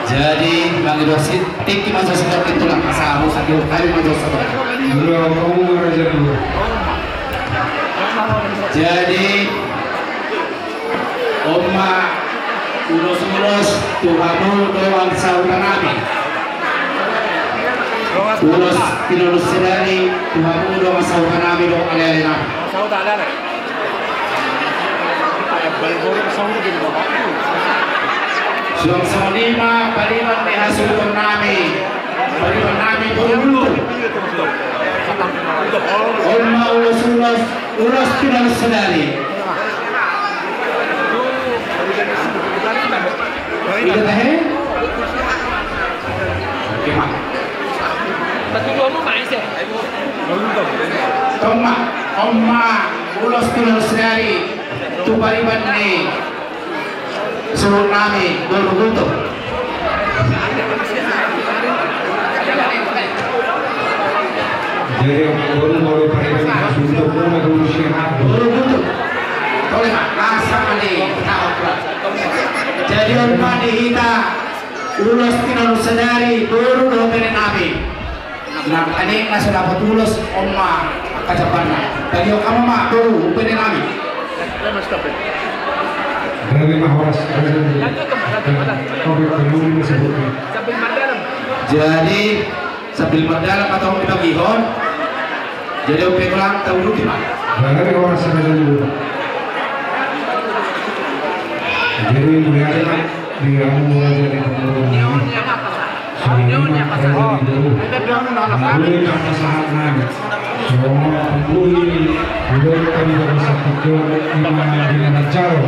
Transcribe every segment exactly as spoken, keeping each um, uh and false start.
Jadi mangido si tingki ma jolo satu pintu lah, asa hamu satu kali ma jolo satu. Dua, kamu raja dua. Jadi on ma ulos-ulos tu hamu dohot sahuta nami. Ulos pinangido sadari tu hamu dohot sahuta nami dohot ale-ale nami. Suang songon i ma pariban ni hasuhuton nami, pariban nami boru Gutu. On ma ulos-ulos, ulos pinangido sadari. Ida tahe? Oke ma. Tong ma, on ma ulos pinangido sadari tu pariban ni suhut nami boru Gutu. Jadi on ma boru, boru pariban ni hasuhuton muna boru sian ahu. Boru Gutu. Tong ma, asa ale, tahu pula. Jadi on ma di hita ulos pinangido sadari boru dohot bere nami. Nang aning na so dapot ulos on ma angka jambarna. Tadi on hamu ma boru bere nami. Dari ma horas, dari. Oke, belum disebutkan. Jadi sambil mardalan ma tong dibagihon. Jadi on pe tulang tauduti ma. Dari horas, dari. Jadi melihat di hamu raja ni boru nami. Songon i ma raja ni boru. Molo na pasahat nami. Songon i ma pambuhi ni ulos nami di bagasan tingki on, ima di na manjalo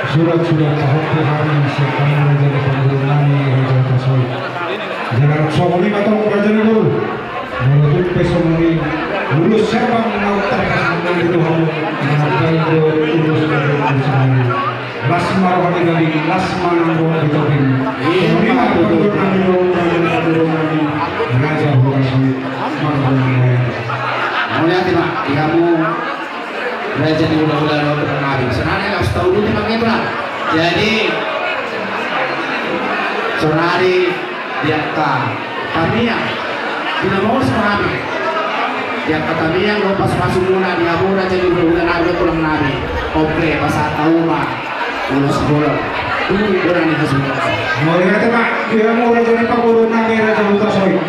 surat-surat pahompu hami sian hamu raja ni boru nami, raja Hutasoit. Jala songon i ma tong raja ni boru. Molo tung pe songon i ulos serban na tarpasahat nami tu hamu, na baen do ulos na baen do songon i. Las ma roha ni Gading, las ma nang roha ni Tobing. Ima tutu. Raja Hutasoit. Mauliate ma di hamu raja ni hulahula dohot nami. Sonari laos tauduti ma ngetu na. Jadi sonari di angka tangiang, di na maulos ma hami. Di angka tangiang dohot pasupasu muna di hamu raja ni hulahula nami dohot tulang nami. On pe pasahat hamu ma ulos bolon tu bona ni hasuhuton. Mauliate ma di hamu raja ni pamoruon nami raja Hutasoit.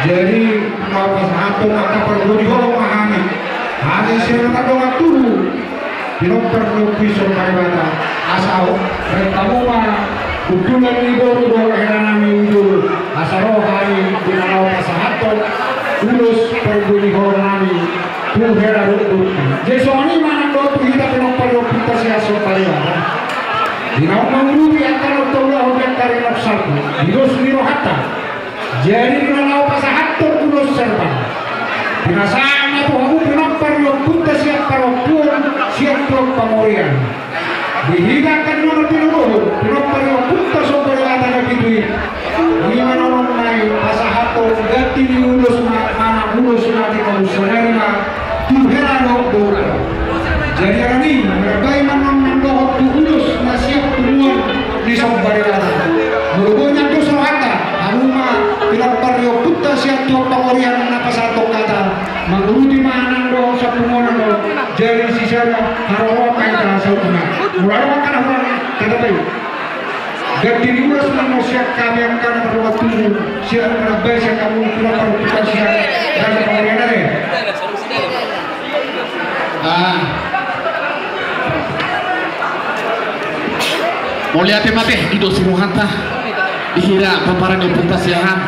Jadi na pasahathon angka parguru ni holong ma hami. Hami sian na tardongan tubu. Pinompar ni ompu i Somba Debata, asa rap hamu ma hundulan ni boru dohot hela nami uju, asa ro hami di na laho pasahathon ulos parbue ni holong nami tu hela dohot boru. Jadi songon i ma nang dohot tu hita pinompar ni ompunta sian Somba Debata. Di na mangurupi angka na taulahon di angka ari na salpu, di dos ni rohanta. Jadi di na laho pasahathon ulos serban, di na sahat ma tu hamu pinompar ni ompunta sian parompuon, sian tu pangorian. Di hita angka na tinodohon pinompar ni ompunta Somba Debata na pitu i. Ima na on nai pasahathon ganti ni ulos ma, manang ulos na di hamu sadari ma tu hela dohot boru. Jadi alani i marbaen ma nang dohot tu ulos na sian punguan ni Somba Debata. Molo boi na dos rohanta, hamu ma pinompar ni ompunta sian tu pangorian na pasahathon hata, mangurupi ma nang dohot sian punguan on. Jadi sisada haroroan ma hita saluhutna. Molo adong angka na hurang, tatapi ganti ni ulos ma on sian hami angka na mardongan tubu, sian na marbaen sian hamu pinompar ni ompunta sian raja pangorian, ale. Ah. Mauliate ma ate, di dos ni rohanta, di hira pomparan ni ompunta sian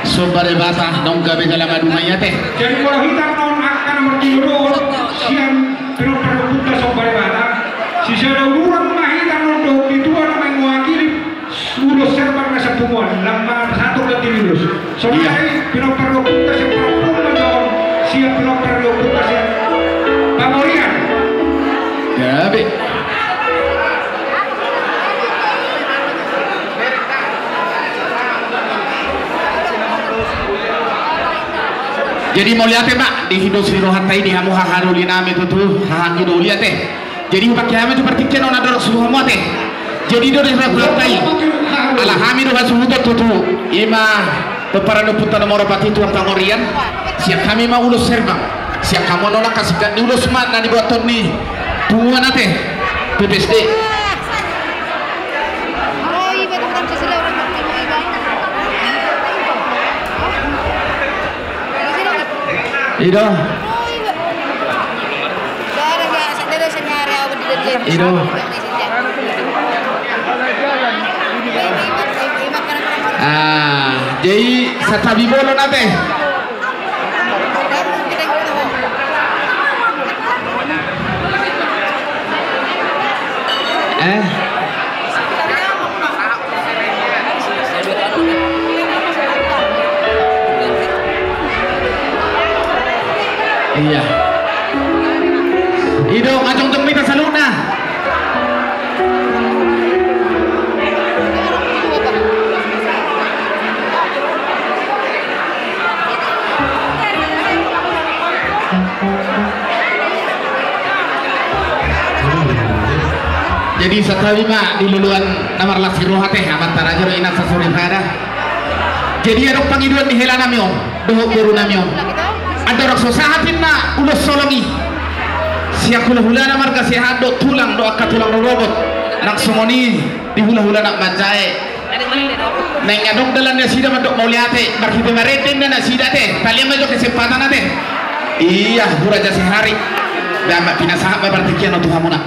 Somba Debata, naung gabe jala maduma i ate. Jadi molo hita on angka na martinodohon sian pinompar ni ompunta Somba Debata, sisada uduran ma hita on dohot ni tua na mewakili ulos serban na sian punguan, lam ma pasahathon ganti ni ulos. Sonari pinompar ni ompunta sian parompuon ma on, sian pinompar ni ompunta sian pangorian. Gabe. Jadi mauliate ma di dos ni rohanta i di hamu haha na uli nami tutu, haha na uli ate. Jadi hupakke hami tu partingkian on andorang sude hamu ate. Jadi do di rohanta i, ala hami Tuhan suhuton tutu, ima pomparan ni ompunta na mora pati Tuhan pangorian, sian hami ma ulos herbang, sian hamu annon angka singkat ni ulos ma na nibuathon ni tuan ate, P P S D. I do. I do. Ah, jadi santabi bolon ate. Eh? Iya. I do, jongjong ma hita saluhutna. Jadi santabi ma di loloan na marlas ni roha ate, amanta raja dohot inanta soripada. Jadi adong pangidoan ni hela nami on dohot boru nami on. Andorang so sahat ninna ulos holong i sian hulahulana marga Siahaan dohot tulang dohot angka tulang rorobot, nang songon i di hulahulana manjae. Naeng adong dalan nasida mandok mauliate, marhite marende nasida ate, palian ma jo kesempatan ate. Iya, hura jasa hari. Dama pinasahat ma partingkian on tu hamuna.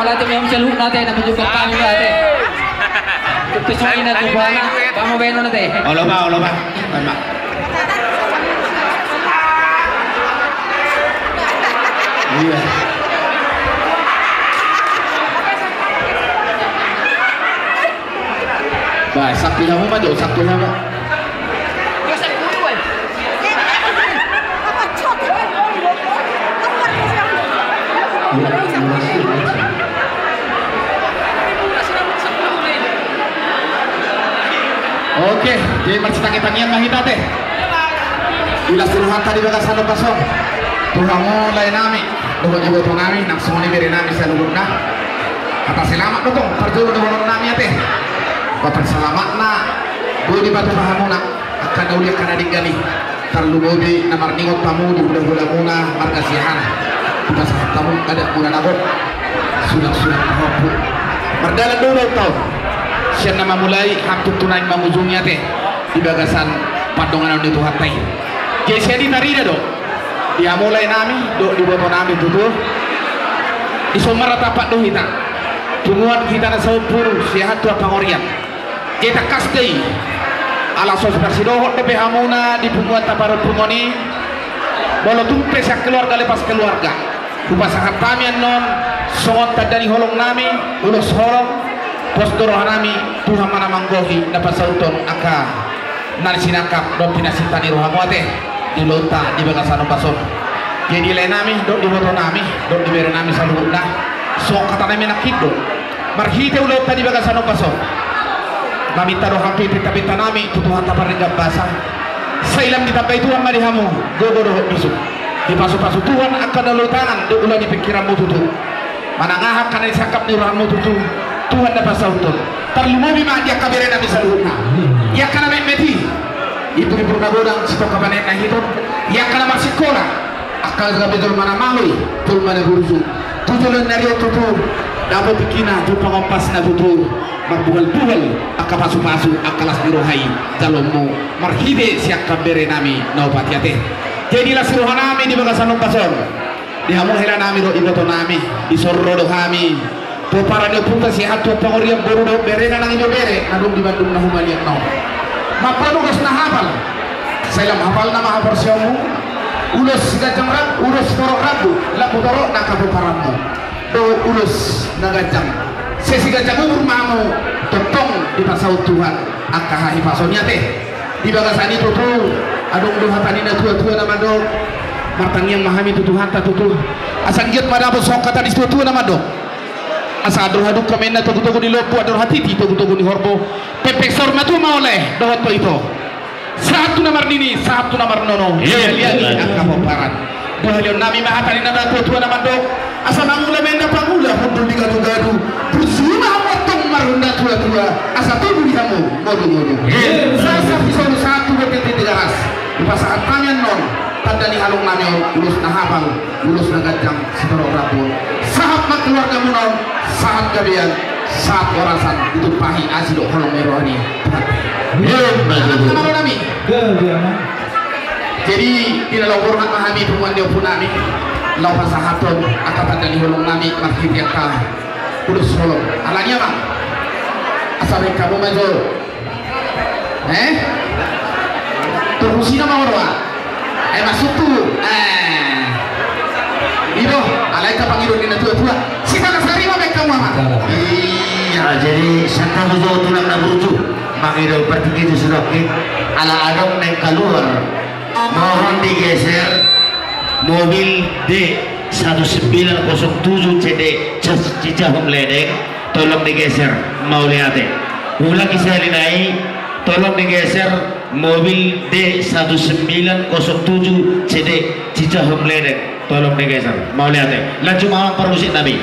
Ate, memang saluhutna ate, na menjumpa kami ate. Pesoni na tu bana, kamu beno ate. Olo ba, olo ba. Baen ma. Iya. Ba, sakti hamu ma jo, sakti hamu. Oke, jadi marsitangitangian ma hita ate. Di las ni rohanta di bagasan ombas on, tu hamu lae nami dohot iboto nami nang songon i bere nami saluhutna. Hata selamat do tong parjolo dohonon nami ate. Ba, parsalamatna do dipatupa hamuna angka na uli angka na denggan i. Tarlumobi na marningot hamu di hulahulamuna marga Siahaan, dipasahat hamu adatmuna na gok, sunatsunat pahompu. Mardalan do ulaonta on sian na mamulai hamu tutu naeng mamujungi ate di bagasan pandonganan ni Tuhanta i. Jadi sian i tarida do di hamu lae nami dohot di iboto nami tutu, dison maratapat do hita. Punguan hita na saompung Siahaan tu Ampangorian. Jadi tangkas do i, ala so parsidohot dope hamuna di punguanta parompungan i, molo tung pe sian keluarga lepas keluarga, hupasahat hami annon songon tanda ni holong nami, ulos holong, pos do roha nami, Tuhan ma na manggohi na pasauthon angka na sinangkap dohot pinasinta ni rohamu ate di ulaonta di bagasan ombas on. Jadi lae nami dohot di iboto nami dohot di bere nami saluhutna, songon hata nami nangkin do. Marhite ulaonta di bagasan ombas on, maminta do hamu pinta-pinta nami tu Tuhanta pardenggan basa. Sai lam ditambai Tuhan ma di hamu gogo dohot bisuk. Dipasupasu Tuhan angka na uli tangan dohot ula ni pingkiranmu tutu. Manang aha angka na sinangkap ni rohamu tutu, Tuhan na pasauthon. Tarlumobi ma di angka bere nami saluhutna, di angka na metmet i, imbur-imbur na godang sitongka panen na hiton, di angka na marsikola, angka gabe jolma na malo i, jolma na burju. Tu joloan ni ari on tutu, dapot tingkina tu pangompasna tutu, marbuhal-buhal angka pasupasu angka las ni roha i jaloonmu marhite sian angka bere nami na opat i ate. Jadi las ni roha nami di bagasan ombas on, di hamu hela nami dohot iboto nami, dison ro do hami pomparan ni ompunta Siahaan tu Ampangorian, boru dohot berena nang ibebere na adong di Bandung na humaliang on. Mamboan ulos na hapal, sai lam hapal nama haporseaonmu. Ulos ganjang rap, ulos torop rambu, lam hutorop angka pomparanmu. Dohot ulos na ganjang, sai siganjang umur ma hamu, tongtong dipasaut Tuhan angka hahipason i ate. Di bagasan i tutu, adong do hata ni na tua-tua na mandok. Martangiang ma hami tu Tuhanta tutu, asa anggiat ma dapot songon hata ni na tua-tua na mandok. Asa andor hadungka ma inna togu-togu ni lombu, andor hatiti togu-togu ni horbo. Pempek saur matua ma ole dohot ho ito. Sahat tu na marnini, sahat tu na marnono. Iya, liangi iya, angka pomparan. Dohalion nami ma hata ni na tua-tua na mandok. Asa mangula ma inna pangula, hundul di gadu-gadu. Burju ma hamu antong marhunda tua-tua, asa tubu di hamu modu-modu. Iya. Sahat-sahat di solu, sahat tu bontean Tigaras. Hupasahat hami annon tanda ni holong nami on, ulos na hapal, ulos na ganjang sitorop rambu. Sahat ma keluargamuna on, sahat gabean, sahat horasan, ditumpahi asi dohot holong ni roha ni Tuhan. Iya, betul. Anak-anak nami. Iya, iya. Jadi, di na laho borhat ma hami punguan ni ompu nami, laho pasahathon angka tanda ni holong nami marhite angka ulos holong. Alani i ma, asa baen hamu ma jo. Eh? Torusina ma olo, ah. Eh, masuk tu. Eh. I do, alai ka pangido ni na tua-tua. Sitangkas ari ma baen hamu, Ama. Iya. Nah, jadi, sian hamu jo tulang na burju, mangido partingki tu si Rocky. Ala adong naeng kaluar. Mohon digeser mobil D satu sembilan kosong tujuh C D Cis-, Cicahem Ledeng, tolong digeser, mauliate. Ulangi sahali nai, tolong digeser mobil D satu sembilan kosong tujuh C D Cicahem Ledeng, tolong digeser, mauliate. Lanjut ma amang parmusik nami.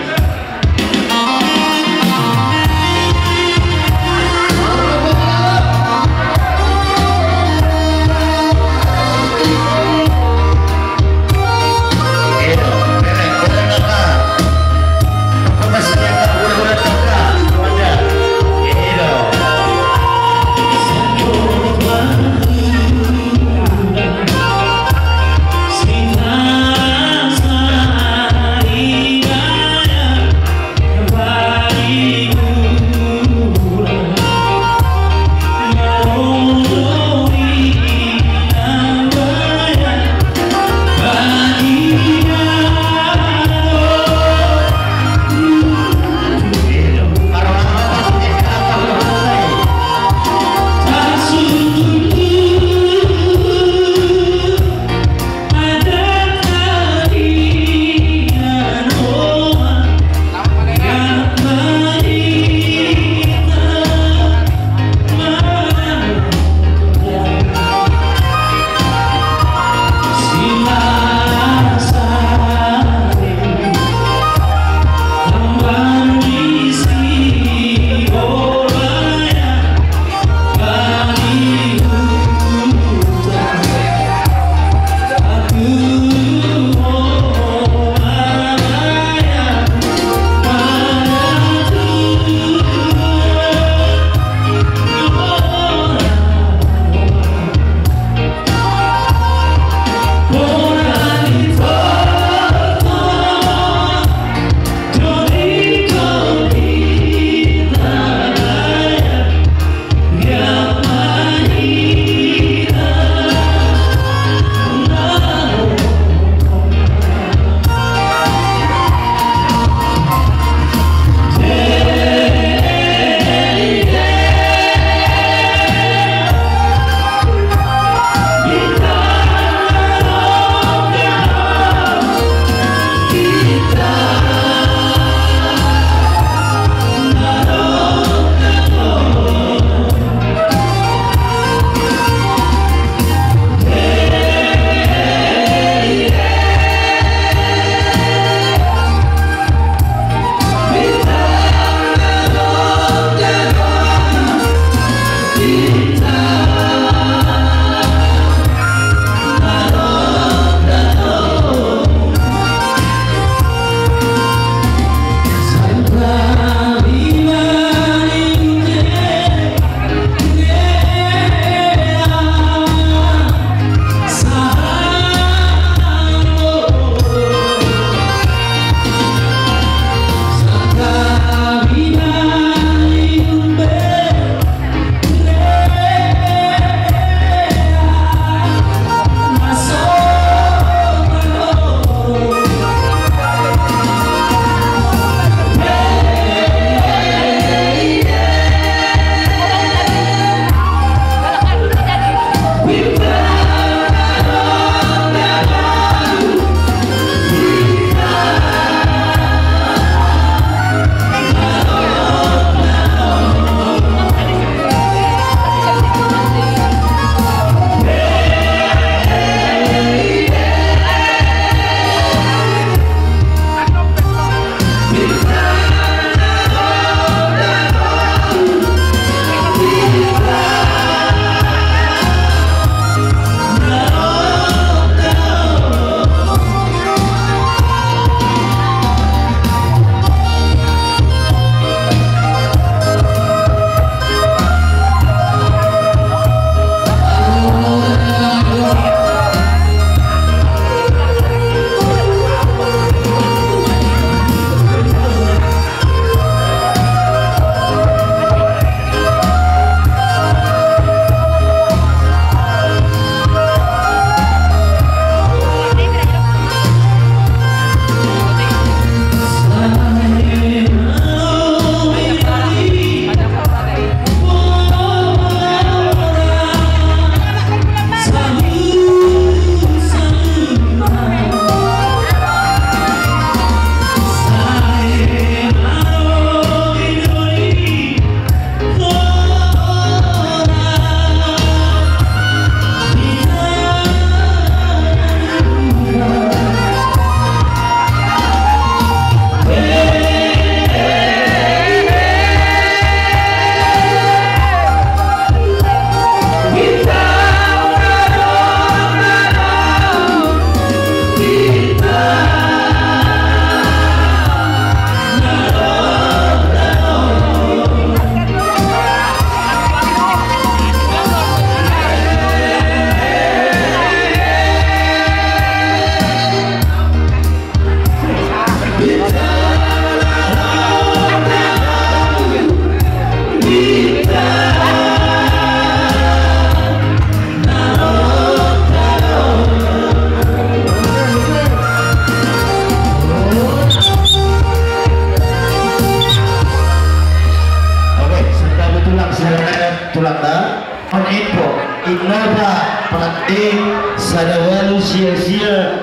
Belakang, on info, Innova plat D sada ualu sia sia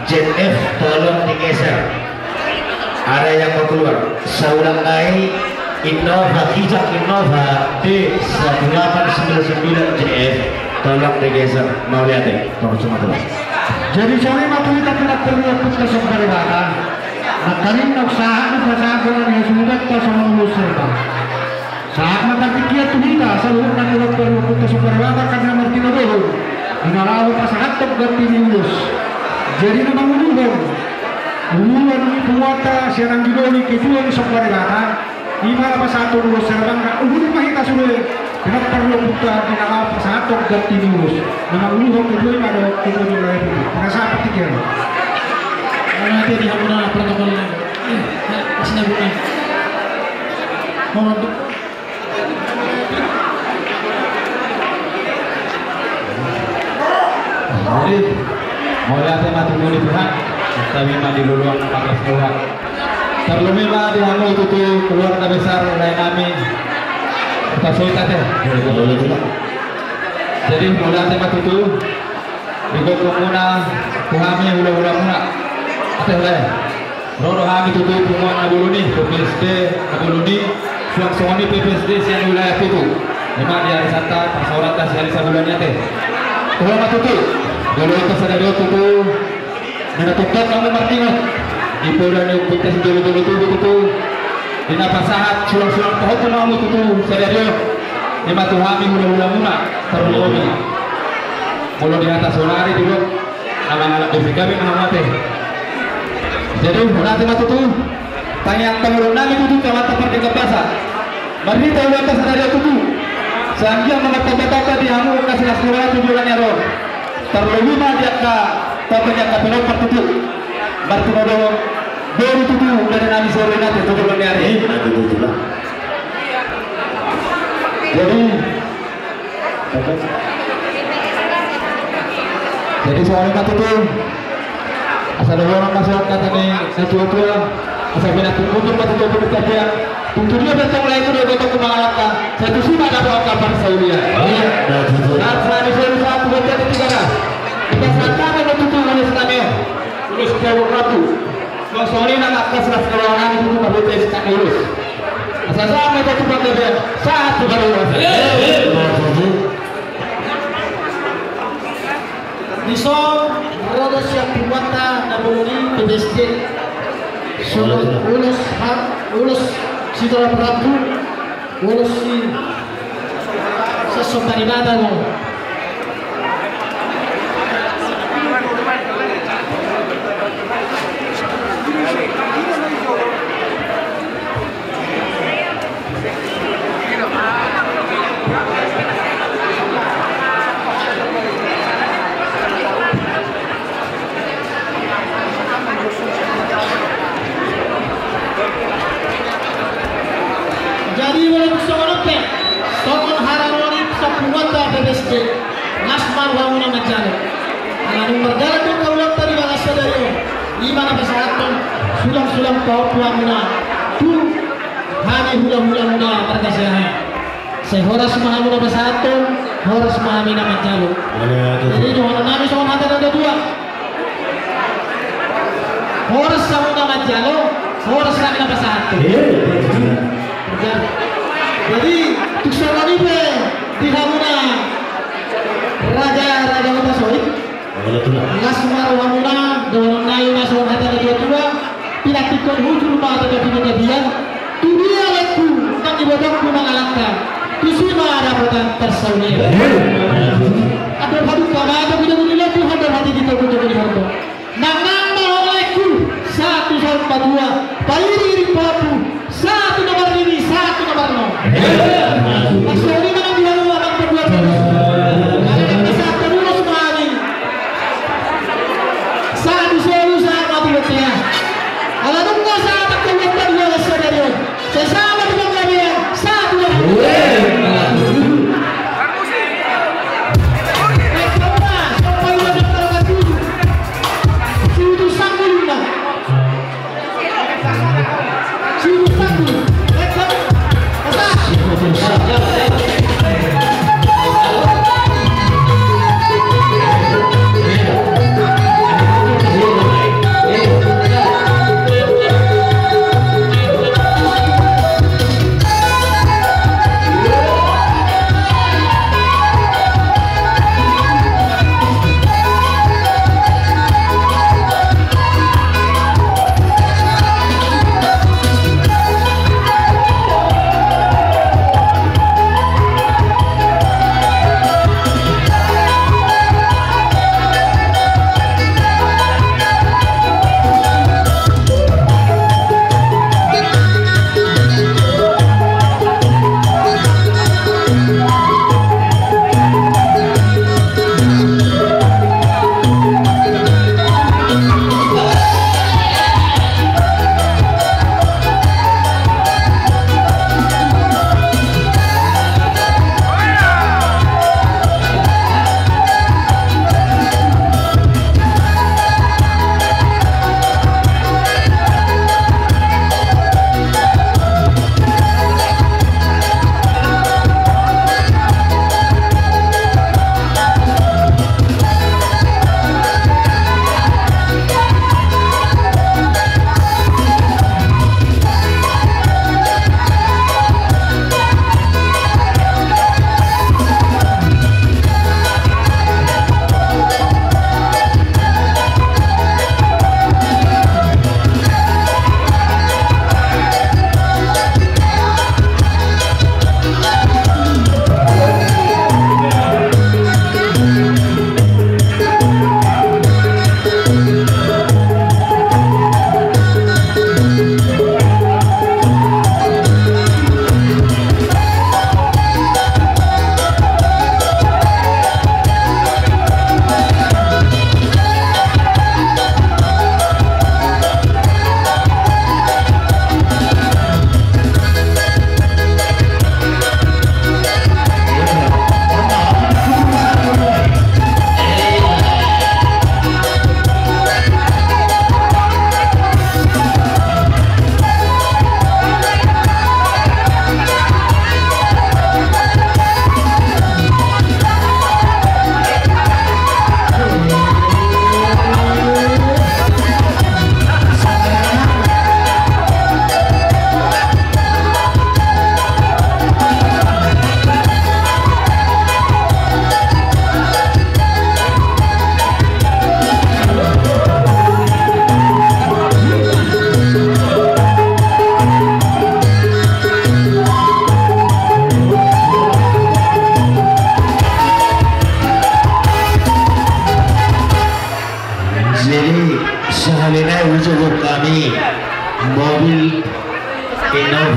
Z F, tolong digeser. Ada yang mau keluar. Saya ulang lagi, Innova, Kijang Innova D satu delapan sembilan sembilan Z F, tolong digeser. Mauliate, tolong semua keluar. Jadi songon i ma tu hita, pinarpar ni ompunta Somba Debata. Nangkaning na sahat ni pasahat ni hasuhuton ta songon ulos serba. Sahat ma partingkian tu hita saluhutna, pinarpar ni ompunta Somba Debata, karna martinodohon di na laho pasahathon ganti ni ulos. Jadi na manguluhon uluan ni punguanta sian Anggidoli, ketua ni Somba Debata, i ma na pasahathon ulos serba. Nunga uhum ma hita sude, pinarpar ni ompunta, di na laho pasahathon ganti ni ulos. Na manguluhon ketua i ma dohot ketua ni wilayah i. Pasahat partingkian. Mauliate di hamuna protokol. Eh, kasih guna. Mohon. Jadi, mauliate ma tutu di Tuhan, tabi ma di loloan na marlas ni roha. Tarlobi ma di hamu tutu keluarga besar lae nami Hutasoit ate. Jadi, mauliate ma tutu di gomgomuna, tu hami hulahulamuna. Ate, lae. Ro do hami tutu punguan na bolon i, P P S D na bolon i, suang songon i P P S D sian wilayah pitu. I ma di ari santa, parsaoranta si ari Sabulani ate. Olo ma tutu, jolo hita sadari on tutu, di na tongtong hamu marningot di poda ni ompunta sijolojolo tubu tutu, di na pasahat sulangsulang pahompu ma hamu tutu sadari on. I ma tu hami hulahulamuna, tarlumobi molo di hata saonari, didok na mangalap dope gabe ma hamu ate. Jadi, mauliate ma tutu. Tangiang pangidoan nami tutu tu Amanta Pardenggan Basa, marhite ulaonta sadari on tutu, sai anggiat ma martombatomba di hamu angka silas ni roha tu joloan ni ari on. Tarlobi ma di angka tamba ni angka pinompar tutu, martinodohon boru tutu dame nami Saur Rinate tu joloan ni ari. Jadi, jadi songon i ma tutu, asa dohonon ma songon hata ni natuatua, asa pinangunjung ma tutu, pinangunjung. Tung tudia pe antong lae tu do gotong tu mangalangka, sai tusi ma dapot angka parsaulian. Sahat ma di solu, sahat tu bontean Tigaras. Hita sahat ma tutu ulos nami on, ulos Tigaras tu. Songon i nang angka silas ni roha nami tutu marhite sitak ni ulos. Asa sahat ma hita tu panggabean, sahat tu panggabean. Dison ro do sian punguanta na bolon i, P P S D. Songon ulos ha-, ulos sitolap rambu. Ulos ni sasomba ni bata do. Jadi, molo tung songon on pe, songon haroro ni sapunguanta P P S D, las ma rohamuna manjalo. Ala dung mardalan do ulaonta di bagasan sadari on, i ma na pasahathon sulangsulang pahompu hamuna tu hami hulahulamuna marga Siahaan. Sai horas ma hamu na pasahathon, horas ma hami na manjalo. Jadi, dohonon nami songon hata ni natuatua. Horas hamu na manjalo, horas hami na pasahathon. Jadi, tung songon i pe di hamuna raja, raja Hutasoit. Las ma rohamuna, dohonon nami ma songon hata ni natuatua, pinantikhon hujur ma tu topi ni gabean, tu dia laengku nang ibotongku mangalangka, tusi ma dapotan parsaulian. Andor hadungka ma togu-togu ni lobi, andor hatiti togu-togu ni horbo. Nangnang ma ho laengku, sahat tu saur matua, pairingiring pahompu, sahat tu na marnini, sahat tu na marnono. Songon i ma nang di hamu amang panggual. Ala nunga sahat ma ulos ma hami. Sahat tu solu, sahat ma tu bontean. Ala nunga sahat angka ulos di bagasan sadari on. Sai sahat ma tu panggabean, sahat tu na marnini.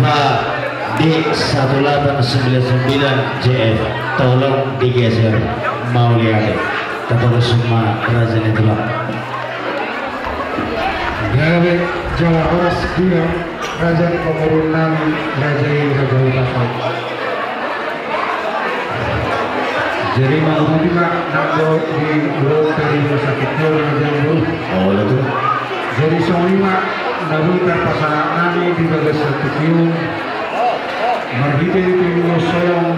D satu delapan sembilan sembilan C F, tolong digeser, mauliate. Tatorushon ma raja ni tulang. Gabe jala horas dia raja ni pamoruon nami, raja i raja i raja i. Jadi mangurungi ma nanggo di luhut dari rumah sakit dia raja i. Oh, betul. Jadi songon i ma na boi tarpasahat nami di bagasan tingki on. Marhite di tingki on songon,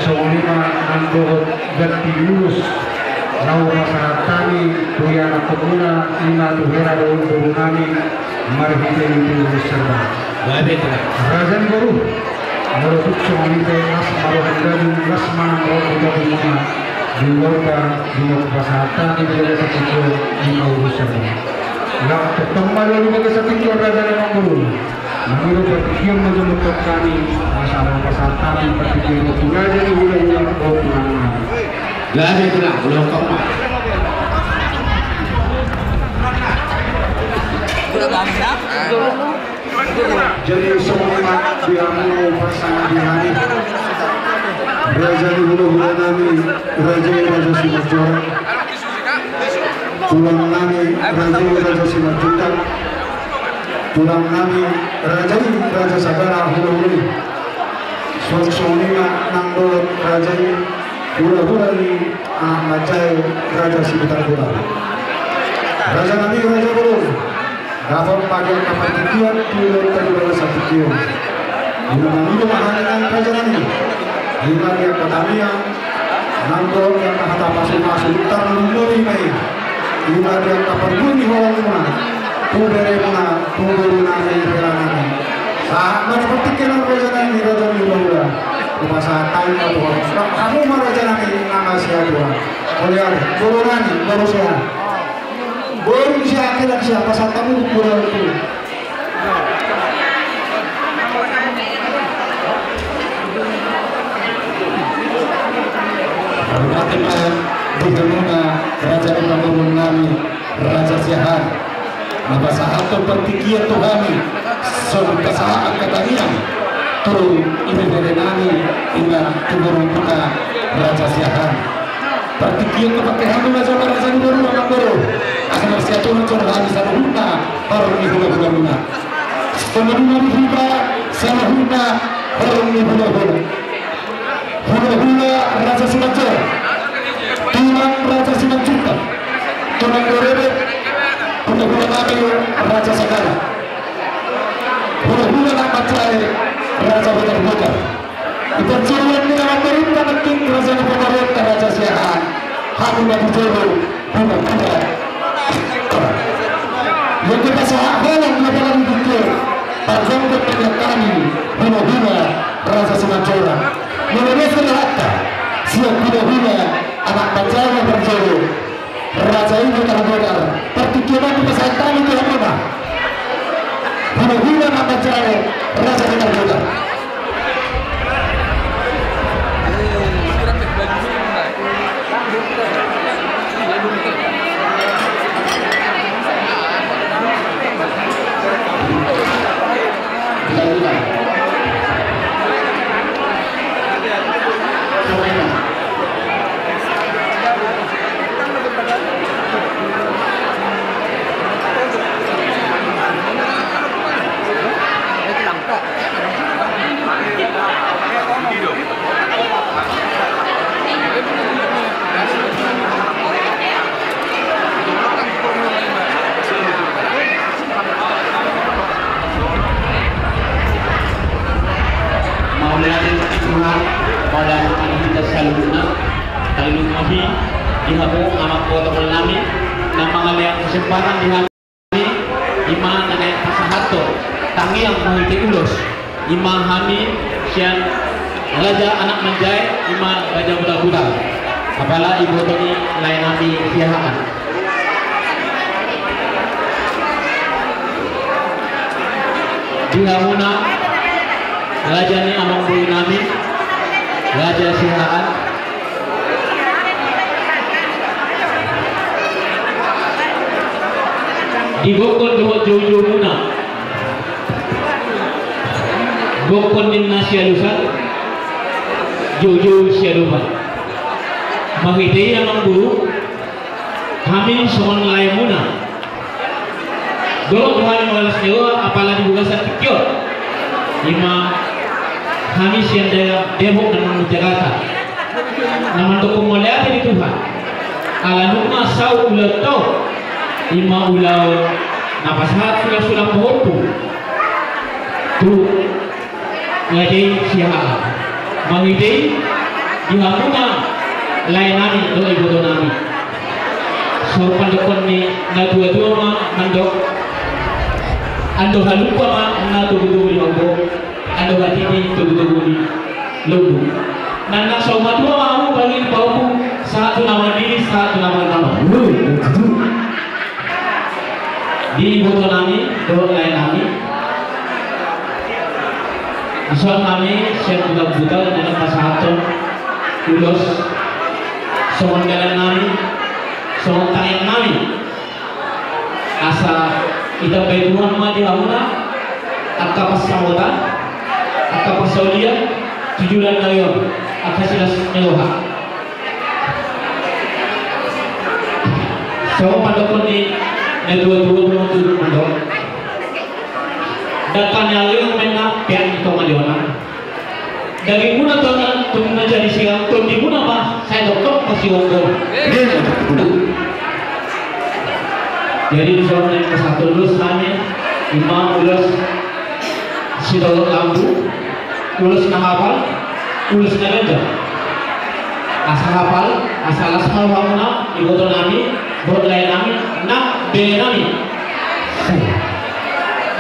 songon i ma nang dohot ganti ulos na hupasahat hami tu ianakhonmuna, i ma tu hela dohot boru nami, marhite di tingki on serba. Raja ni boru, molo tung songon i pe las ma roham, las ma nang roham di tingki on, di luhut, di luhut pasahat hami di bagasan tingki on, i ma ulos serba. Laos tongtong ma di bagasan tingki on raja ni boru. Nami do partingkian ma jolo tongtong hami, masalah pasahat hami partingkian tu raja ni hulahula, tu tulang nami. Gabe tulang, ulang tong ma. Jadi songon i ma di hamu pasangan di hami, raja ni hulahula nami, raja i raja Simanjorang. Tulang nami raja i raja Simanjuntak. Tulang nami raja i raja sagala hulahula i. Songon i ma nang dohot raja i hulahula ni anak manjae raja Sibutar Butar. Raja nami raja bolon. Dapot ma di angka partingkian tu luhut di bagasan tingki on. Ima na nidok ma hami nang raja nami. Ima di angka tangiang nang dohot di angka hata pasupasu, tarlumobi ma i. Ima di angka parguru ni holongmuna, tu beremuna, tu boru nami, hela nami. Sahat ma di partingkian on raja nami, raja ni hulahula. Hupasahat hami ma tu hamu, hamu ma raja nami, na masihaduan. Mauliate, boru nami, boru Sehat. Boru ni si Akil, si apa satamu kurang tu. Hormati ma di hamuna raja ni pamoruon nami, raja Siahaan. Na pasahathon partingkian tu hami, songon pasahat angka tangiang tu ibebere nami, ima tu borumuna raja Siahaan. Partingkian na pake hamu raja, raja ni boru, amang boru. Asa marsiatur ma jolo hami saluhutna horong ni hulahulamuna. Songon i ma di hita saluhutna horong ni hulahula. Hulahula raja Simanjorang. Tulang raja Simanjuntak. Tulang Gorebek. Hulahula nami raja sagala. Hulahula na manjae raja Butarbutar. Di parjolo ni amang borunta nangkin raja ni pamoruonta raja Siahaan. Hamu ma di jolo hulahula. Yang dipasahat holong na pala di tingki on. Parjolo tangiang nami hulahula raja Simanjorang. Molo dison rohanta sian hulahula anak manjae na parjolo. Raja i Butarbutar, partingkian on dipasahat hami tu hamuna. Hulahula na manjae raja Butarbutar. Mauliate ma di Tuhan, mauliate ma di hita saluhutna. Tarlumobi di hamu amang protokol nami na mangalehon kesempatan di hami, ima na naeng pasahathon tangiang marhite ulos. Ima hami sian raja anak manjae, ima raja Butarbutar. Apala iboto ni lae nami Siahaan. Di hamuna raja ni amang boru nami, raja Siahaan. Di gokhon dohot joujoumuna. Dokkon ninna sialusan, joujou siadopan. Marhite i amang boru, hami songon laemuna. Dohot do hami maulas ni roha apala di bagasan tingki on. Ima hami sian daerah Depok na manang Jakarta. Na mandokkon mauliate di Tuhan. Ala nunga saut ulaonta on. Ima ulaon na pasahat sulang-sulang pahompu. Tu Raja i Siahaan. Marhite i di hamuna laenami dohot ibotonami. Songon pandokkon ni natuatua ma mandok, andor halumpang ma na togutogu ni horbo, andor hatiti togutogu ni lombu. Nang na saur matua ma hamu banggi pahompu, sahat tu na mandidi, sahat tu na marnanon. Di ibotonami dohot laenami. Dison hami sian Butarbutar na naeng pasahathon ulos songon dalannami, songon tangiangnami. Asa ditambai Tuhan ma di hamuna angka pansamotan, angka parsaulian tu joloan nari on, angka silas ni roha. Songon pandokkon ni natuatua, tuatua mandok, dangka ni ari on ma inna peak ni tonga ni onan. Dagingmuna tonga, tonga jadi sirang, tondimuna ma sai tongtong masiombo. Jadi dison naeng pasahathon ulos hami, ima ulos sitorop lambu, ulos na hapal, ulos na ganjang. Asa hapal, asa las ma rohamuna, ibotonami, dohot laenami, nang berenami.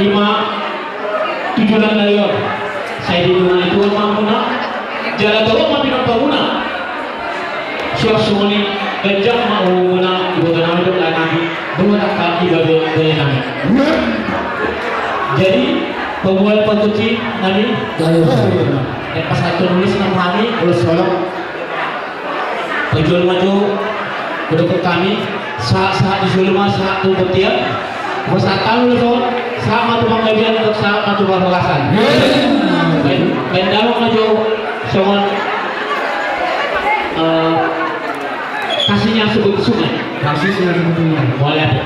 Ima tu joloan nari on, sai didongani Tuhan ma hamuna, jala torop ma pinomparmuna. Suang songon i ganjang ma umurmuna, ibotonami dohot laenami, dohot angka ibabe berenami. Jadi pamual pargonsinami, naeng pasahathon ulos ma hami, ulos holong. Parjolo ma jo, hudok hami, sahat-sahat ni solu ma, sahat tu bontean. Pasahat hami ulos on, sahat ma tu panggabean, sahat ma tu parhorasan. Baen, baen damang ma jo songon, eh, kasihnya sebut sungai. Kasihnya sebut sungai. Boleh.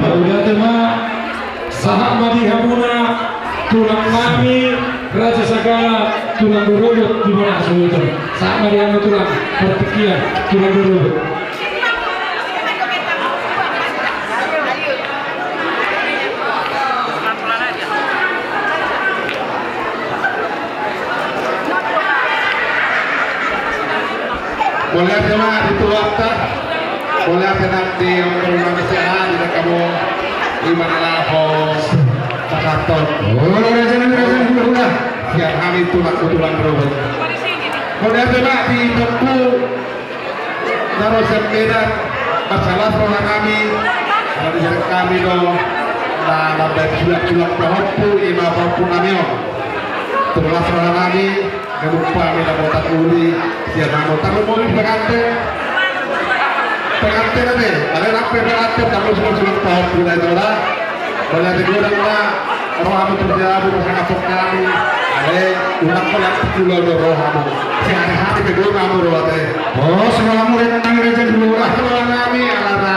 Mauliate ma, sahat ma di hamuna tulang nami, Raja Sagala, tulang Rorobot di mana saluhutna. Sahat ma di hamu tulang partingkian, tulang Rorobot. Mauliate ma di tulang ta. Mauliate nang di ompunami Siahaan, di dengke hamu ima na laho pasahathon. Olo, raja nami, raja nami, olo. Sian hami tulang, tulang Rorobot. Mauliate ma di Tompu na ro sian Medan, marlas roha nami, ala ni sian hami do na mambaen sulang-sulang pahompu, ima pahompu nami on. Marlas roha nami, ganup hami dapotan uli sian hamu. Tarlumobi di penganten. Penganten ate, alai nang pe penganten, tarlumobi sulang-sulang pahompu na i, tora. Mauliate godang ma rohamu tu jabu, tu sangap nami. Ale, unang holan tu pulo do rohamu. Sehari-hari pe godang hamu ro ate. Oh, selamat murid nang raja dulu lah. Selamat nami, alana.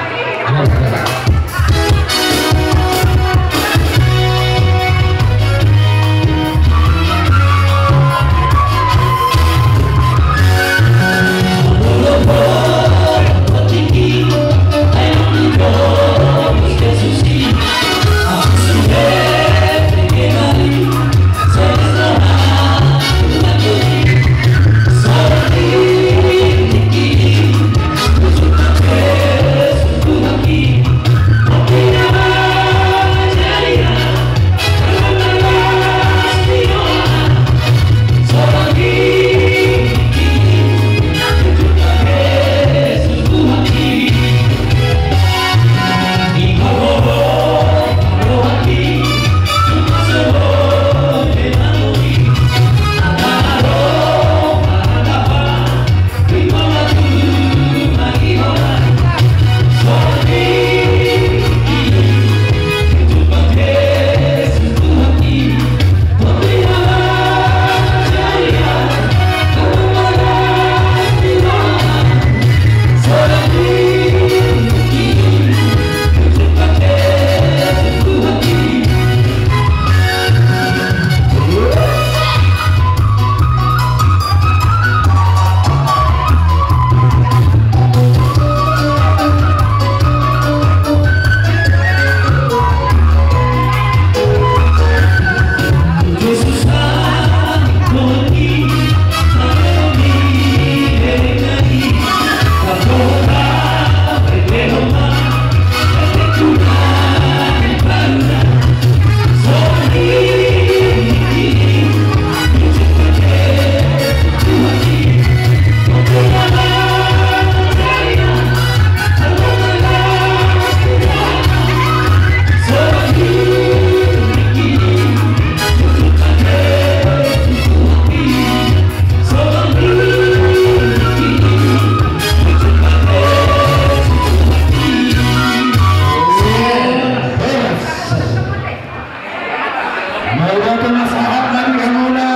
Mauliate ma sahat ma di hamuna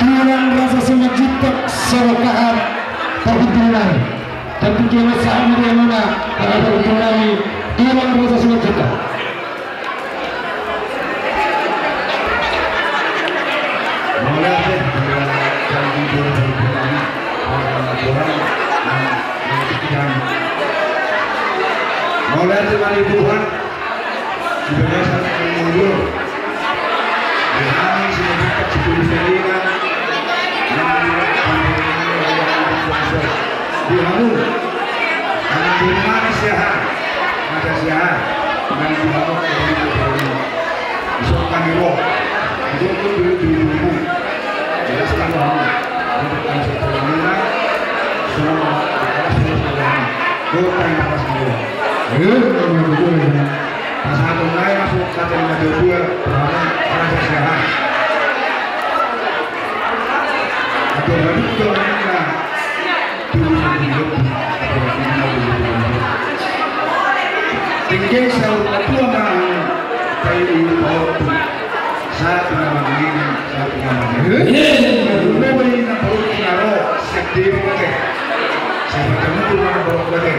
tulang Raja Simanjuntak Sorokahan Pahundulan. Tapi dia ma sahat ma di hamuna para pahundulan, tulang Raja Simanjuntak. Mauliate. Mauliate ma di Tuhan. Di bagasan umur. Di hami Simanjuntak Sitolu Saringan. Di hamu. Hami di rumah ni siaha. Masa siaha. Nang di hamu. Isok hami ro. Isok tu dulu dulu. Jelas kan hamu. Untuk kami sekolah mula. Semua. Jelas semua sekolah. Kota yang atas dulu. Eh, betul ya. Pasahaton nai ma suhut hata ni natuatua, tu hamu, rasa siaha. Atur na duk do ninna. Dengke saur matua ma hami, tai i paotu. Sahat tu na mangihut, sahat tu na mangihut. Eh. Atur na boi na paotu na ro, sian diri mate. Sian mate mutu ma na paotu mate.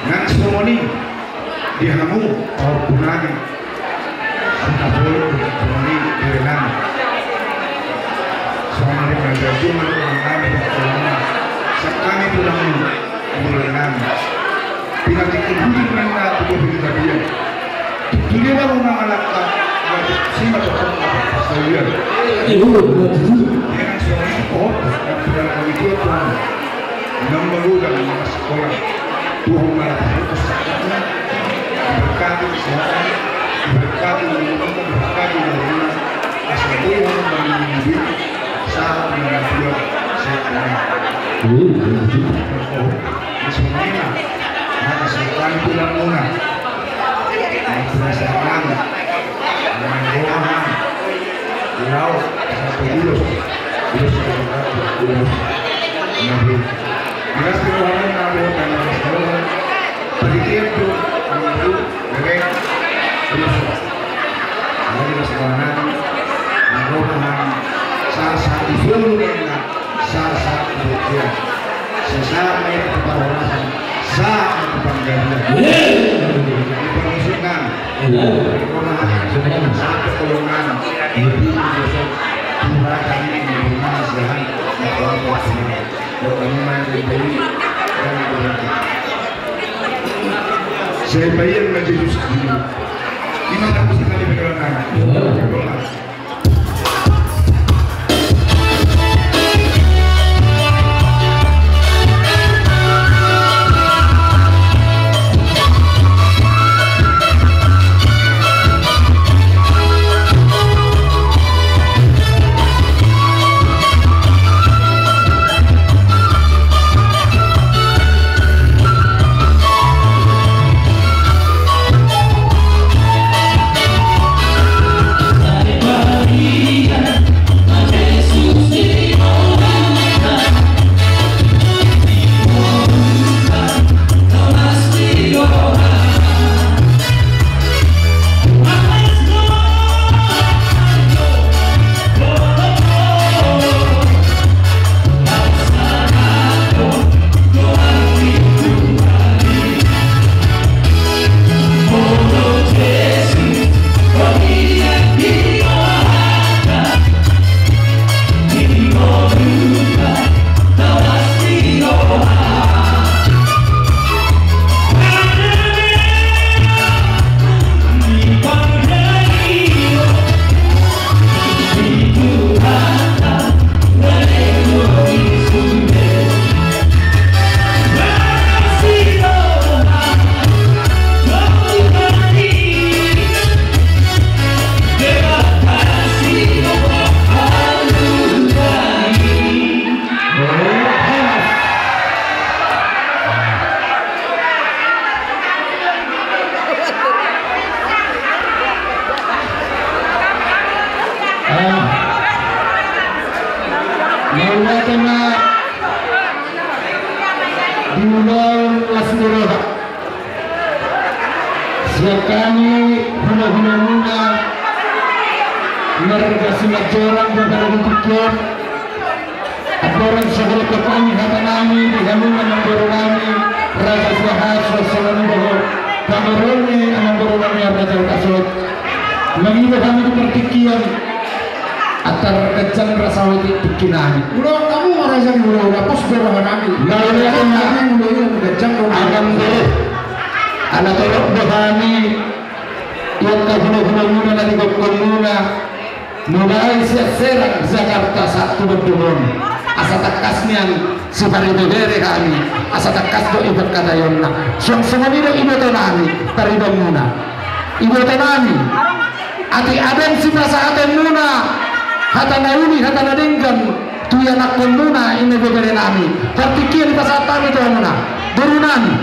Nang songon i di hamu pahompu nami, songon i di renami. Songon i ma di hamu pahompu nami, sian hami tulangmu, di renami. Pinantikhon hudin ma na tu bohi ni tapian. Tutu dia baru mangalangka, sima tokon apa pasaulian. Dengan suami kau, dan kami dua tuan. Nang magodang, nang masikola. Tuhan ma na pasahathon sahatna. Diberkati sahatna. Diberkati umurna, diberkati umurna. Asa boi hamu marnini sahat tu na matua sahatna. Songon i ma. Maka sahat hami tulangmuna. Maka sahat hami. Maka sahat hami. Laos, sampe ulos. Ulos, ulos. Nabi. Jelas tu Tuhan, Nabi, dan Rasulullah. Panitia tu, Nabi, bebek, ulos. Nabi, Rasulullah. Nabi, Tuhan. Sasa, di seluruh dunia. Sasa, di dunia. Sasa, di perhorasan. Sa, di penggabean. Di permusikan. Amen. Saya bayar maju. Ini tak bisa kali berjalan. Mauliate ma di ulaon las ni roha. Sian hami hulahula muna marga Simanjorang, di tingki on. Ambaron, sahat tu hami hata nami di hamu amangboru nami Raja Siahaan, songon i dohot pamoruon ni amangboru nami Raja Uta Sot. Mangido hami di partingkian antar ganjang rasa hot di tingki nami. Molo hamu ma raja ni hulahula, pos do roha nami. Mauliate ma. Ganjang do. Amangboru, ala torop do hami di angka hulahula muna na di gokhon muna. Mulai sian Serang, Jakarta, sahat tu Bandung on. Asa tangkas nian siparibebere hami, asa tangkas do ibaen hataionna. Suang songon i do iboto nami, pariban muna. Iboto nami, atik adong sipasahaton muna hata na uli, hata na denggan tu ianakhon muna, i ma ibebere nami. Partingkian i pasahat hami tu hamuna, boru nami.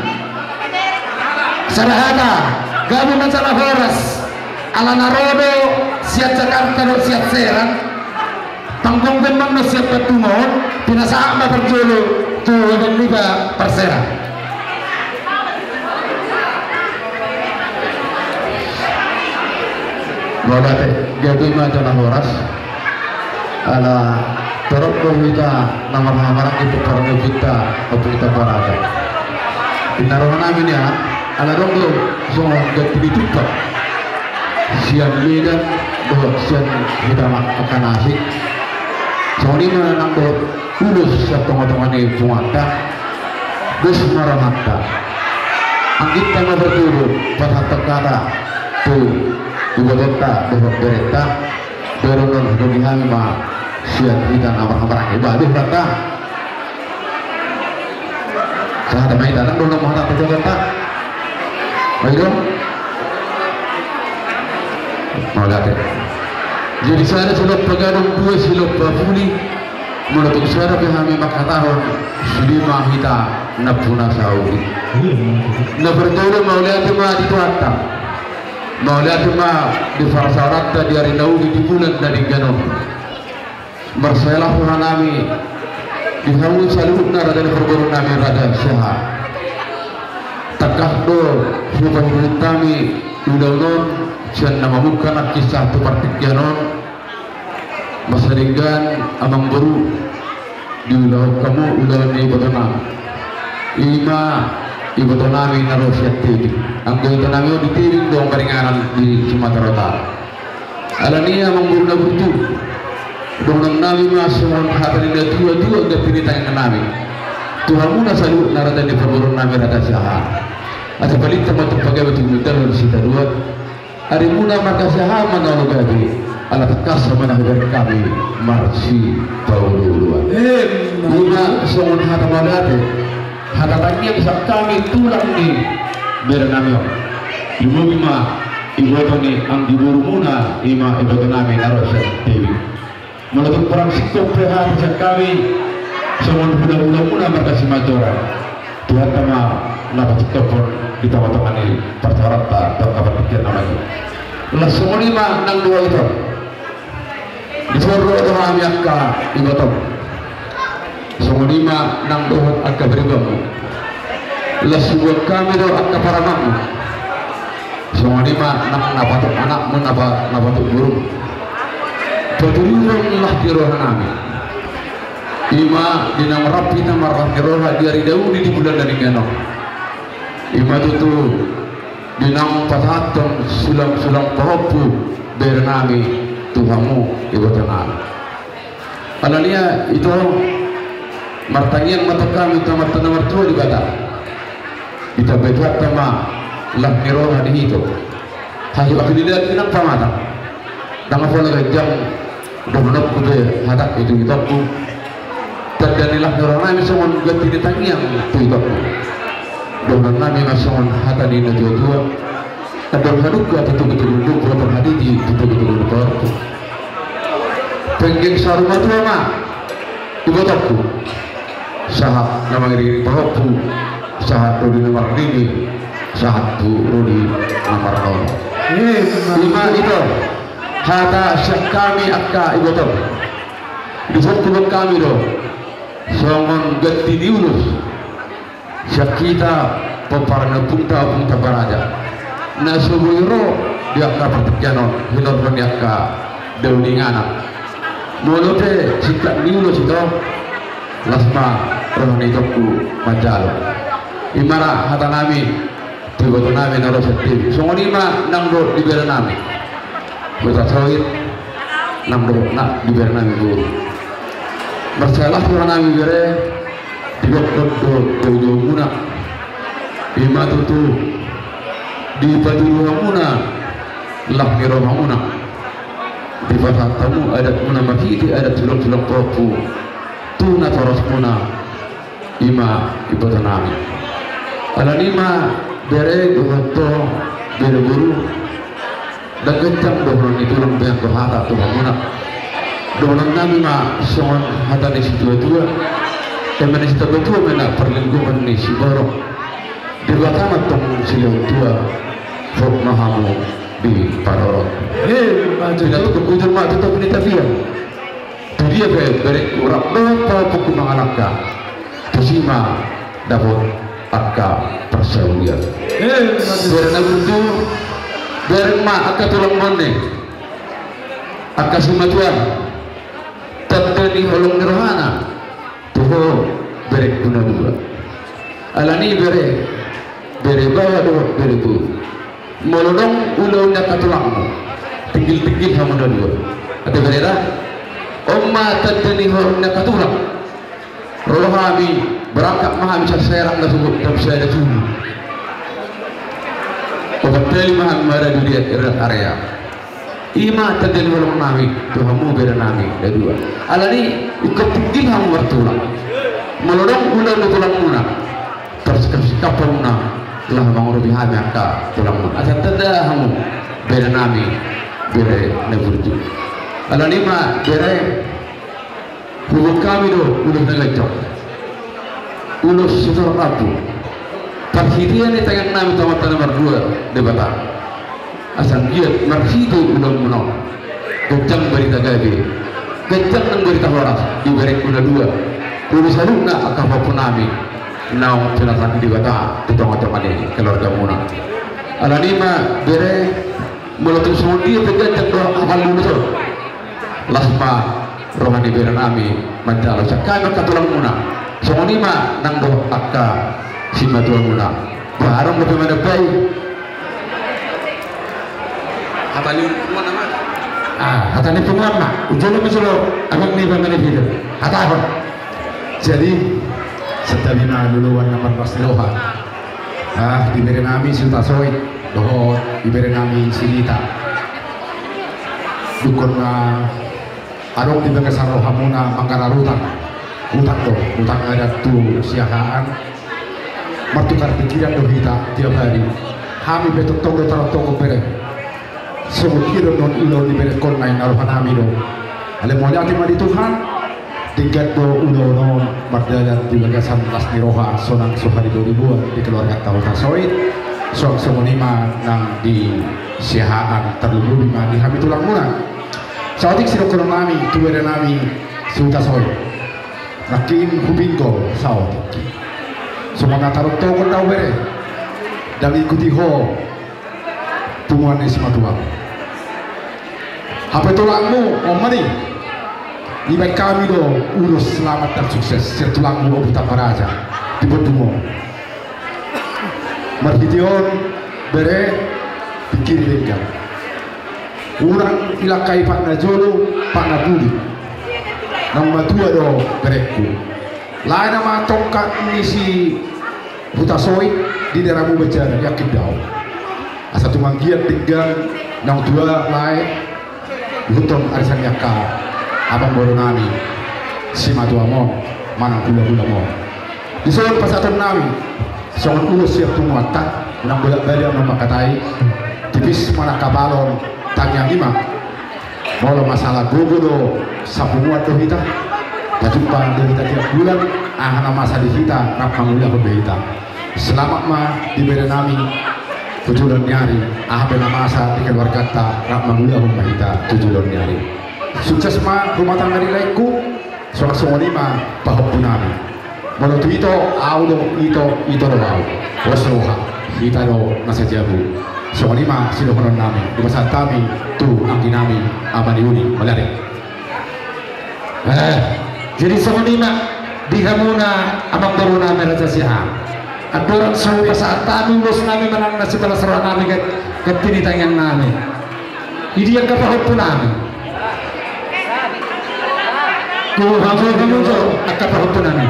Sada hata, gabe ma jala horas. Ala na ro do sian Jakarta dohot sian Serang, panggomgom ma sian Bandung on, pinasahat ma parjolo tu hita parserang. Mauliate, gabe ma jala horas. Ala torop do hita na marhahamaranggi, tu parnobinta, tu hita parada. Di na roha nami nian, ala adong do songon ganti ni tumpak sian Medan dohot sian hita angka na asing. Songon i ma nang dohot ulos sian tongatonga ni punguanta. Dos ma rohanta. Anggiat ma parjolo pasahathon hata tu ibotonta dohot berenta. Baru nang hudok hami ma sian hita na marhahamaranggi. Ba, deh, banta. Sahat ma hita, nang dohot ma hata tu ibotonta. Baik dong. Mauliate. Jadi sada silompa gadong, dua silompa puli. Molo tung sada pe hami mangkatahon, sude ma hita nampuna sauri. Na parjolo mauliate ma di Tuhanta. Mauliate ma di parsaoranta di ari na uli di bulan na denggan on. Marsiala roha nami di hamu saluhutna raja ni parboru nami Raja Siahaan. Tangkas do hupaihut hami ulaon on sian na mamungka nangkin sahat tu partingkian on. Masa denggan amangboru, diulahon hamu ulaon ni iboto nami. I ma iboto nami na ro sian Tebing. Anggo ito nami on di Tebing do maringanan di Sumatera Utara. Alani i amangboru na burju, dohonon nami ma songon hata ni na tuatua ganti ni tangiang nami tu hamuna saluhutna raja ni parboru nami Raja Siahaan. Asa balintang ma tu pagabe tu gundal on sitarua. Arimuna marga Siahaan ma na olo gabe, ala tangkas ma na hubereng hami marsipaolooloan. I ma songon hata mauliate, hata tangiang sian hami tulang ni bere nami on. Lumobi ma iboto ni anggi borumuna, i ma iboto nami na ro sian Tebing. Molo tung hurang singkop pe hata sian hami songon hulahulamuna marga Simanjorang, Tuhanta ma na pasingkophon di tongatonga ni parsaoranta tu angka partingkian na mangihut. Laos songon i ma nang dohot ito, dison ro do hami angka ibotom. Songon i ma nang dohot angka bere bangmu. Laos huboan hami do angka paramanmu. Songon i ma nang na patuk anakmu, na pa-, na patuk borum. Patuduhon las ni roha nami. I ma di na marrap hita marlas ni roha di ari na uli di bulan na denggan on. I ma tutu di naung pasahathon sulang-sulang pahompu bere nami tu hamu iboto nami. Alani i ito, martangiang ma tong hami tu Amanta na martua Debata. Ditambai Tuhanta ma las ni roha di ito. Hahipason ni daging nang pamatang. Ndang pola ganjang dohononku pe hatangku tu itongku. Tanda ni las ni roha nami songon ganti ni tangiang tu itongku. Dohonon nami ma songon hata ni na tuatua. Andor halumpang tu togutogu ni lombu, andor hatiti tu togutogu ni pahompu. Penggeng saur matua ma ibotongku. Sahat na mangiringiring pahompu, sahat ro di na marnini, sahat tu ro di na marnono. I ma ito hata sian hami angka ibotom. Dison huboan hami do songon ganti ni ulos sian hita pomparan ni ompunta, Ompunta Baraja, na so boi ro di angka partingkian on hinorhon ni angka dao ni inganan. Molo pe singkat ni ulos ito, las ma roha ni itongku manjalo. I ma ra hata nami tu iboto nami na ro sian Tebing. Songon i ma nang dohot di bere nami Hutasoit, nang dohot na di bere nami boru. Marsiala roha nami bere, didokkon do daodaomuna. I ma tutu dipatudu hamuna las ni rohamuna. Dipasahat hamu adatmuna marhite adat sulang-sulang pahompu tu natorasmuna. I ma iboto nami. Alani i ma bere dohot bere boru, ndang ganjang dohonon ni tulang pe anggo hata tu hamuna. Dohonon nami ma songon hata ni situatua, eme na situatua ma na parlinggoman ni siborok. Debata ma tong silehon tua, hot ma hamu di parorot. Pinatupa hujur ma tu topi ni tapian. Tu dia pe berengku rap dohot pahompuku mangalangka, tusi ma dapot angka parsaulian. Bere na burju, bereng ma angka tulangmuna, angka simatuam, tanda ni holong ni rohana tu ho berengku na dua. Alani i bere, bere baoa dohot bere boru, molo adong ulaon ni angka tulangmu, tinggil-tinggil hamu na dua. Ate bere da, on ma tanda ni holong ni angka tulang. Ro hami, berangkat ma hami sian Serang na sogot jam sada subuh. Opat tali ma hami maradu di rest area. I ma tanda ni holong nami tu hamu bere nami na dua. Alani i, ingkon tinggil hamu martulang. Molo adong ulaon ni tulangmuna, tarsikap-sikap hamuna laho mangurupi hami angka tulangmuna. Asa tanda hamu bere nami, bere na burju. Alani i ma bere, huboan hami do ulos na ganjang, ulos sitorop rambu. Parhitean ni tangiang nami tu Amanta na martua Debata, Asa anggiat marhite ulaonmuna on ganjang barita gabe, ganjang nang barita horas di berengku na dua, dohot di saluhutna angka pahompunami naung pinarsangapi Debata di tongatonga ni keluargamuna. Alani i ma bere, molo tung songon dia pe ganjang do angka lulus on, las ma roha ni berenami manjalo sian hami angka tulangmuna. Songon i ma nang dohot angka simatuamuna. Bah, adong dope manambai? Hata ni punguan ma. Ah, hata ni punguan ma. Ujolo ma jolo abang ni bang ni hita. Hatahon. Jadi, santabi ma loloan na marlas ni roha. Ah, di berenami si Hutasoit dohot di berenami si Nita. Dungkon na adong di bagasan rohamuna manggarar utang. Utang do, utang adat tu Siahaan. Martukar pikiran do hita tiap hari. Hami pe tongtong do tarontokhon bere. Songon dia do nuaeng ulaon ni berengkon na inna rohanami do. Alai mauliate ma di Tuhan. Denggan do ulaon on mardalan di bagasan las ni roha, sonang so hariboriboan di keluarganta Hutasoit. Songon, songon i ma nang di Siahaan, tarlumobi ma di hami tulangmuna. Saotik sidohononnami tu berenami si Hutasoit. Nangkin hupinggol saotik. Songon na tarontokhon do ahu bere, ndang ikuti ho punguan ni simatua. Hape tulangmu, on ma i. Dibaen hami do ulos selamat dan sukses sian tulangmu Ompu Tambaraja di Bondung on. Marhite on bere, pingkiri denggan. Unang dilangkai patna jolo, patna pudi. Naung matua do berengku. Lae nama tongkat ni si Hutasoit di daerahmu Banjar, yakin do ahu. Asa tung anggiat denggan naung tua lae, ihuthon arisan ni angka amangborunami, simatuam on manang hulahulam on. Dison pasahatonnami songon ulos sian punguanta, unang bolak-balik ahu mangkatai, tipis ma nang hapalon tangiang i ma. Molo masalah gogo do sapunguan do hita, tajumpa do hita tiap bulan, aha na masa di hita rap mangulahon do hita. Selamat ma di berenami tu joloan ni ari, aha pe na masa di keluarganta rap mangulahon ma hita tu joloan ni ari. Sukses ma rumah tangga ni laengku. Songon, songon i ma pahompunami. Molo tu ito, ahu do ito, ito do ahu. Pos roha, hita do na sajabu. Songon i ma sidohononnami, dipasahat hami tu angginami, ama ni uli, mauliate. Eh, jadi songon i ma di hamuna amangborunami Raja Siahaan. Andorang so pasahat hami ulosnami manang na sipalas rohanami, ganti ni tangiangnami. Di dia angka pahompunami? Tu hamu, hamu jo angka pahompunami.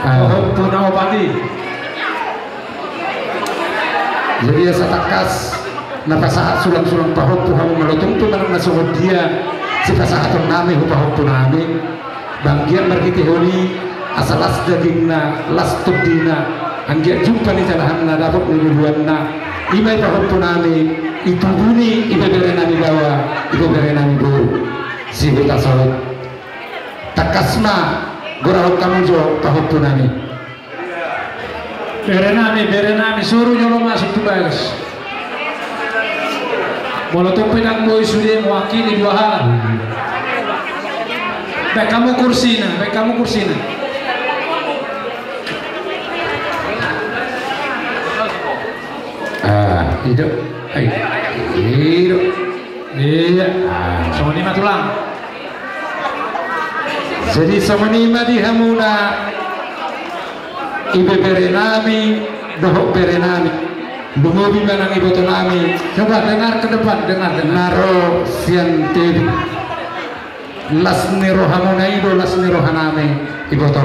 Ah. Pahompu na opat i. Jadi asa tangkas na pasahat sulang-sulang pahompu hamu, molo tung pe manang na songon dia sipasahatonnami tu pahompunami. Ba anggiat marhitehon i asa las dagingna, las tondina, anggiat jumpa ni jalahanna, dapot ni luluanna. I ma i pahompunami, i tubu ni ibeberenami baoa, ibeberenami boru, si Hutasoit. Tangkas ma gorahon hamu jo pahompunami. Berenami, berenami, suru jolo masuk tu bagas. Molo tung pe ndang boi sude mewakili dua halak. Baen hamu kursina, baen hamu kursina. Ah, i do. Ai, i do. Iya. Ah. Songon i ma tulang. Jadi songon i ma di hamuna ibeberenami dohot berenami. Lumobi ma nang ibotonami. Coba dengar ke depan, dengar, dengar. Na ro sian Tebing. Las ni rohamuna i do las ni rohanami, iboto.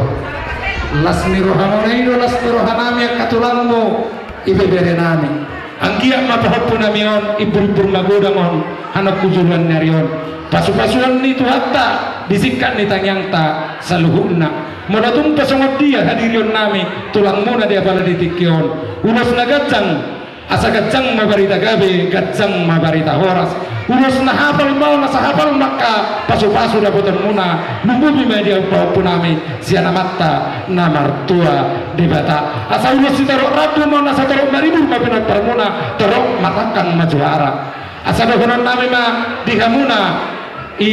Las ni rohamuna i do las ni rohanami, angka tulangmu, ibeberenami. Anggiat ma pahompunami on, imbur-imbur magodang on, hanok tu joloan ni ari on. Pasu-pasuon ni Tuhanta di singkat ni tangiangta saluhutna. Molo tung pe songon dia hadirionnami tulangmuna di apala di tingki on, ulos na ganjang Asa ganjang ma barita gabe, ganjang ma barita horas. Ulos na hapal ma on, asa hapal ma angka pasupasu dapotonmuna. Lumobi ma di pahompunami sian Amanta na martua Debata. Asa ulos sitorop rambu ma on, asa torop maribur ma pinomparmuna, torop ma tangkang ma juara. Asa dohononnami ma di hamuna, i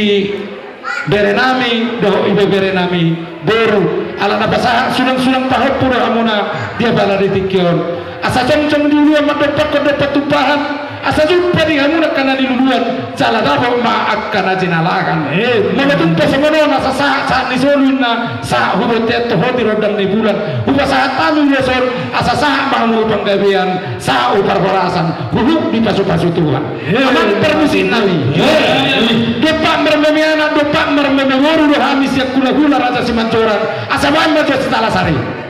berenami dohot ibeberenami boru, ala na pasahat sulang-sulang pahompu do hamuna di apala di tingki on. Asa jongjong di uluan mandompakkon dompak tumpahan, asa jumpa di hamuna angka na niluluan, jala dapot ma angka na jinalahan. Molo tung pe songon on, asa sahat-sahat ni solu inna, sahat hu bontean tu hot di rondang ni bulan. Hupasahat hami ulos on, asa sahat ma hamu hu panggabean, sahat hu parhorasan, huhut dipasupasu Tuhan. Amang parmusiknami, dompak marmeme anak, dompak marmeme boru do hami sian hulahula Raja Simanjorang. Asa baen ma jo sitalasari.